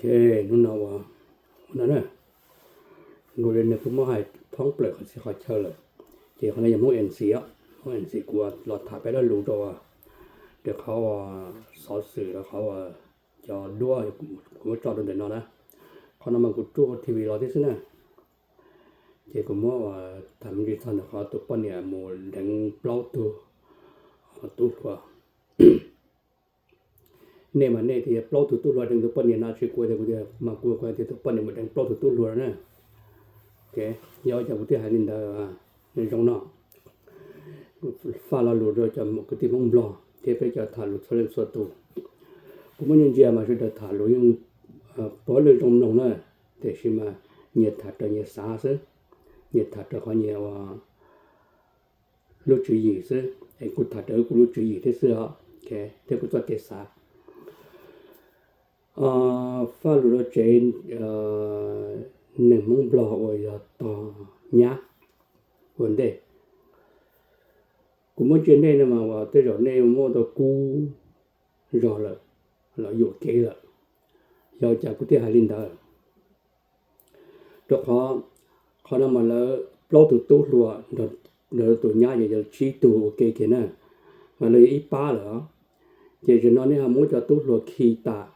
Hnub no ua, ua no na, nkaus li nws kuj muab hais thoob plaws qhov txhia qhov chaw lawm, ces qhov no yog Hmoob N C os, Hmoob N C kuv los tham peb lo lus rau, rau qhov uas xov xwm rau qhov uas cov duab kuv muab tso rau ntawm no na. Qhov no mas kuv tsuj T V los thiab xwb na, ces kuv muab uas tham me ntsis txog ntawm qhov tus poj niam mus deev plaub tug tub hluas. Nej mas nej tias plaub tug tub hluas deev tus poj niam no tsis kuv tias kuv tias mas kuv kuv tias tus poj niam mus deev plaub tug tub hluas na. Yog ua cas kuv thiaj hais li ntawd? Zoo no, faj lo lus rau cov kwv tij Hmoob Nplog thiab peb cov tham lus txhua leej txhua tus. Kuv muab ntsia ntsia mas sawv daws tham lus yeej puav leej zoo mloog na, tiam sis mas nyias tham raws nyias xav xwb, nyias tham raws qhov nyias ua lub tswv yim xwb, es kuv tham raws kuv lub tswv yim thiab xwb os, thiab kuv txoj kev xav. Faj lus rau tsev neeg Hmoob Nplog uas yog tog nyab ua ntej. Kuv muab ntsia nej no mas uas tej zaum nej muab tau kub zog lawm, los yuam kev lawm. Yog cas kuv thiaj hais li ntawd? Rau qhov, qhov no mas lawv plaub tug tub hluas nrog tus nyab ces yog tsib tug ua ke kiag na, mas lawv yog ib pab lawm os. Ces zaum no nej ho muab cov tub hluas khi tas,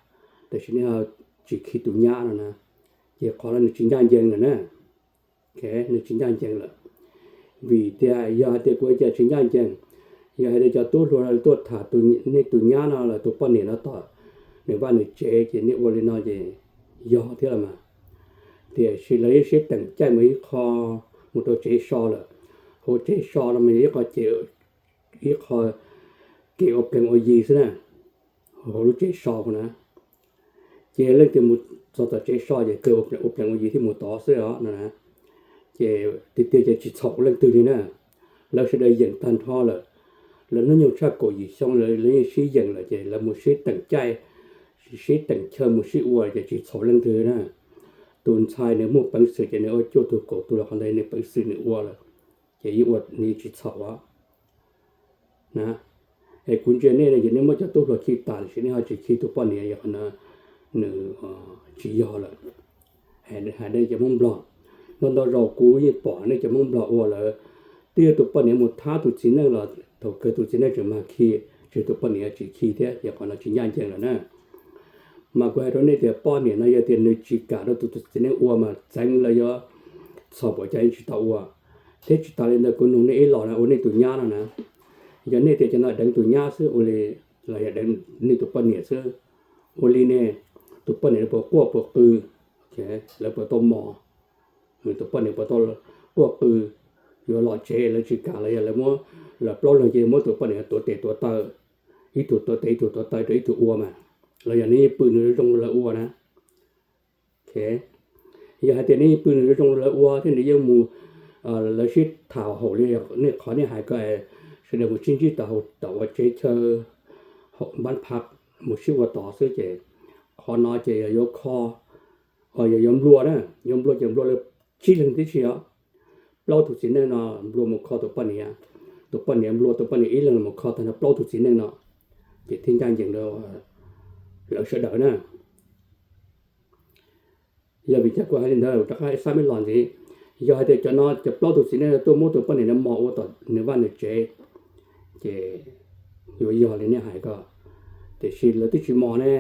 tab sis nej ho tsis khi tus nyab no na, ces qhov no nws tsis ncaj ncees lawm na. Nws tsis ncaj ncees lawm. Vim tias yog hais tias kuv hais tias tsis ncaj ncees, yog hais tias cov tub hluas tuaj tham nej tus nyab no los tus poj niam no tom nws vaj nws tsev ces nej ua li no ces yog thiab los mas. Tiam sis lawv yeej sib teem caij mus ib qho, mus rau tsev so lawm. Hauv tsev so no mas yog ib qho, ib qho kev ua plees ua yi xwb na, hauv lub tsev so na. Ces leej twg mus txog tom tsev so ces kawg ua plees ua yi thiab mus tod xwb os no. Ces tiag tiag ces tsis txhaum leej twg li na. Lawv sawv daws yeem tag nrho lawm. Lawv hnub nyoog tshaj kaum yim xyoo lawv yeej sib yeem lawm ces lawv mus sib teem caij, sib teem chaw mus sib ua ces tsis txhaum leej twg na. Tus ntxhais nws muaj peev xwm ces nws ua cuaj tug kaum tug los qhov ntawd nws peev xwm nws ua lawm, ces yeej ua nws tsis txhaum os. Es kuv ntsia nej no ces nej muab cov tub hluas khi tas tiam sis nej ho tsis khi tus poj niam, yog qhov no nws tsis yog lawm. Hais nej cov Hmoob Nplog, ntau ntau zaus kuv yeej pom nej cov Hmoob Nplog ua lawm, twb yog tus poj niam mus thab tus txiv neej los thaum kawg tus txiv neej tseem mag khi, tsis tus poj niam tsis khi thiab, yog qhov no tsis ncaj ncees lawm na. Mas kuv hais rau nej tias poj niam no yog tias nws tsis kam rau tus txiv neej ua mas txeev lawv yuav txhaum npaum cas yeej tsis tau ua. Thiab tsis tas li ntawd kuv nug nej ib los na, ua nej tus nyab no na, yog nej tias cov no deev tus nyab xwb ua li, los yog deev nej tus poj niam xwb ua li ne? Tus poj niam puas quaj puas qw, lawv puas tau mos? Tus poj niam puas tau quaj qw, yuav los tsev lawv tsis kam los yog lawv muab, lawv plaub leeg ces muab tus poj niam tuav tes tuav taw, ib tug tuav tes ib tug tuav taw rau ib tug ua mas, los yog nws yeej pw nws zoo zoo rau lawv ua na. Yog hais tias nws yeej pw nws zoo zoo rau lawv ua thiab nws yeej mus, lawv sib tham haum li nej qhov nej hais ko, sawv daws mus sib ntsib tau hauv tom ua tsev chaw, hauv npab phav, mus sib ua tod xwb ces qhov no ces yog yuav kho, yog yuav nplua na, yuav nplua ces nplua lawv tsib leeg tib si os. Plaub tug txiv neej no nplua mus kho tus poj niam, tus poj niam nplua tus poj niam ib leeg los mus kho tag nrho plaub tug txiv neej no, ces thiaj ncaj ncees rau lawv sawv daws na. Yog vim cas kuv hais li ntawd rov qab xav me los ntxiv, yog hais tias cov no cov plaub tug txiv neej tuaj muab tus poj niam no mos ua tom nws vaj nws tsev, ces yuav yog li nej hais ko, tiam sis lawv twb tsis mos ne,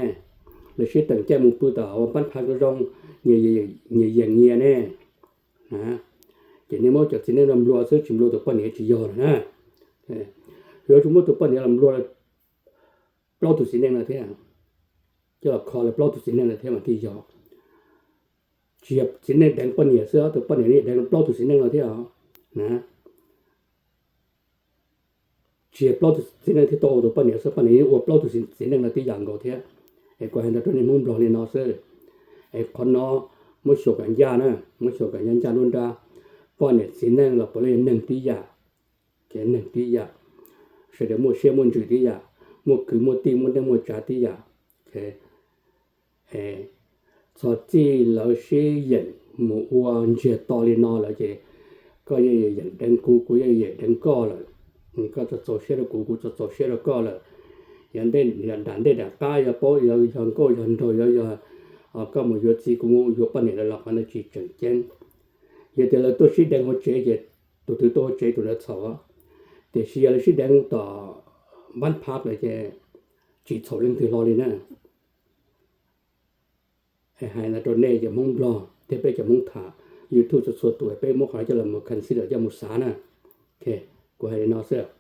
lawv sib teem caij mus pw tom ua npab phav zoo zoo, nyias yeem nyias ne. Ces nej muab cov txiv neej no nplua xwb tsis nplua tus poj niam tsis yog lawm na. Yuav tsum muab tus poj niam los nplua plaub tug txiv neej no thiab, coj los kho lawv plaub tug txiv neej no thiab mas thiaj yog. Tsis yog txiv neej deev poj niam xwb, tus poj niam yeej deev plaub tug txiv neej no thiab na. Tsis yog plaub tug txiv neej thiaj tau ua tus poj niam xwb, poj niam yeej ua plaub tug txiv neej no tib yam nkaus thiab. Es kuv hais ntawd rau nej Hmoob Nplog li no xwb. Es qhov no muab xyuas kom ncaj na, muab xyuas kom ncaj ncaj nruab nrab. Poj niam txiv neej los puav leej yog neeg tib yam, ces neeg tib yam, sawv daws muaj siab muaj ntsws tib yam, muaj kwv muaj tij muaj neej muaj tsav tib yam. Txog txij lawv sib yeem mus ua ntsiag to li no lawm ces koj yeej yeem deev kuv, kuv yeej yeem deev koj lawm. Koj txo txaus siab rau kuv, kuv txo txaus siab rau koj lawm. Yog ntej, yog dam ntej dam qab, yog paub, yog nkauj yog nraug, yog, yog Koj mus yuav txiv, kuv mus yuav poj niam lawm los qhov ntawd tsis tseem ceeb. Yog tias lawv tuaj sib deev hauv tsev ces tus twg tuaj hauv tsev tus ntawd txhaum. Tiam sis yog lawv sib deev tom npab phab lawm ces tsis txhaum leej twg hlo li na. Hais no rau nej cov Hmoob Nplog thiab peb cov Hmoob tham YouTube txhua txhua tus, peb muab qhov no coj los mus consider, coj mus xav na. Kuv hais li no xwb.